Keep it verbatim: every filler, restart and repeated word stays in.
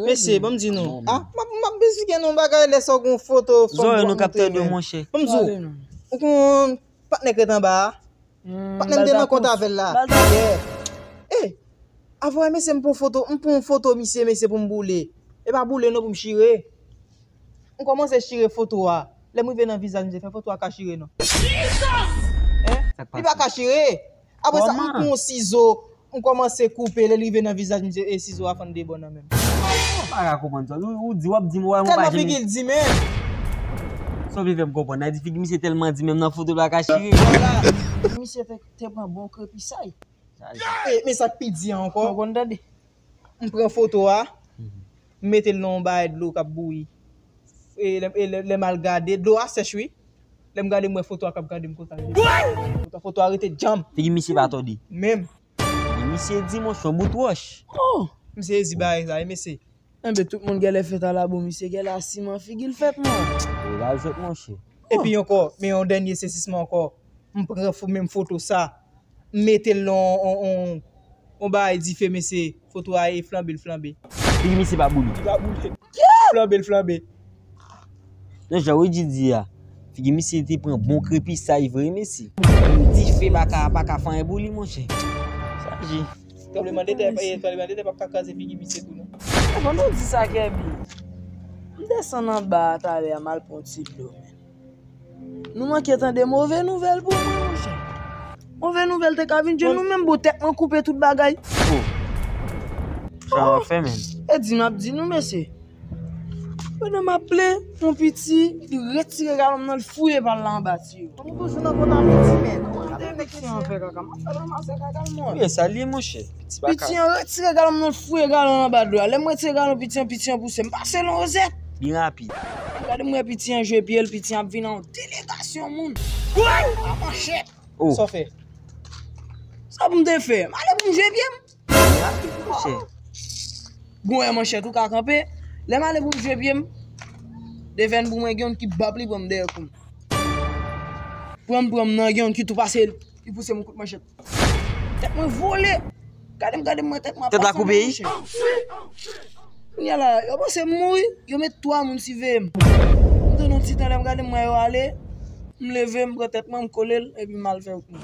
Mesye, ban m di nou. Ah, m ap, m ap esplike nou yon bagay lè sa w gen yon foto fanm dwòt montre men. Zòrèy nou k ap tande w, monchè. Ban m di w, ou konn patnè k ret anba a? Patnè m te nan kont avè l la. Yeah. Eh, avè mesye m pran foto, m pran yon foto misye, mesye, pou m boule. E pa boule non, pou m chire. M kòmanse chire foto a. Lè m rive nan vizaj misye, fè foto a ka chire non. Hein? Li pa ka chire. Apre sa, m pran yon sizo, m kòmanse koupe, lè l rive nan vizaj misye, e sizo a fann de bò nan men m. M pa ka konprann sa. Ou, ou di, w ap di m, ou pa janm. Tèlman figi l di menm. Sa w vle fè m konprann, sa di figi misye tèlman di menm nan foto l pa ka chire. Vwala. Misye te, te pran bon krepisay. E, men sa k pi di a ankò. Ou konn tande? M pran foto a, m mete l nan yon bagay dlo k ap bouyi. E lè, e lè, lè m al gade, dlo a sèch wi. Lè m gade, m wè foto a k ap gade m konsa. Foto, foto a rete djanm. Figi misye pa tòde. Menm. Figi misye di, monchè, yon bout wòch. Oh! M sezi bagay sa, e mesye. Enben, tout moun genlè fèt alabou, misye genlè a siman figi l fèt, man. Li pa jwèt, monchè. Epi ankò, men yon dènye sezisman ankò. M pran fo-, menm foto sa, m mete l nan yon, yon, yon, yon bagay dife, mesye. Foto a e flanbe, l flanbe. Figi misye pa boule. Li pa boule. Flanbe, l flanbe. Non, jan Reggie di a, figi misye te pran bon krepisay vre, mesye. Dife pa ka, pa ka fè anyen pou li, monchè. Sa di. Tranblemanntè, eh, tranblemanntè p ap ka kraze figi misye tou non. E, pandan w di sa, Kèbi, m desann anba a talè a, m al pran yon ti dlo, men. Nou manke tande move nouvèl pou mwen, monchè. Move nouvèl te ka vin jwenn nou menm, bon, tèt mwen koupe tout bagay. Oh. Sa w ap fè, menm? E di m ap di nou, mesye. Pandan m ap plen, yon piti, li retire galon m nan, l fouye pa l la anba tiyo. Ou toujou nan kont a piti, men. Gade piti an fè kaka. M ap fè l ranmase kaka l, mwen. Wi, sa l ye, monchè. Ti baka. Piti an retire galon m nan, l fouye galon anba dlo a. Lè m retire galon piti an, piti an pouse. M pase l yon wozèt. Byen rapid. Gade m wè piti an jwe pye l, piti an ap vin an yon delegasyon moun. A manchèt. Oh. Sa w fè? Sa pou m te fè? M ale pou m jwe pye m. Rapid, monchè. Gon wè manchèt ou ka kanpe. Lè m ale pou m jwe pye m, devèn pou mwen gen youn ki bap li pran m dèyè kou m. Pran m, pran m nan, gen youn ki tou pase l, li pouse m kout manchèt. Tèt mwen vole. Gade m, gade m, mwen tèt mwen ap pase m nan manchèt. Tèt la koupe, wi. Kounye a la, yo panse m mouri, yo met twa moun siveye m. M tann yon ti tan, lè m gade m wè yo ale, m leve, m pran tèt mwen, m kole l, epi m al fè wout mwen.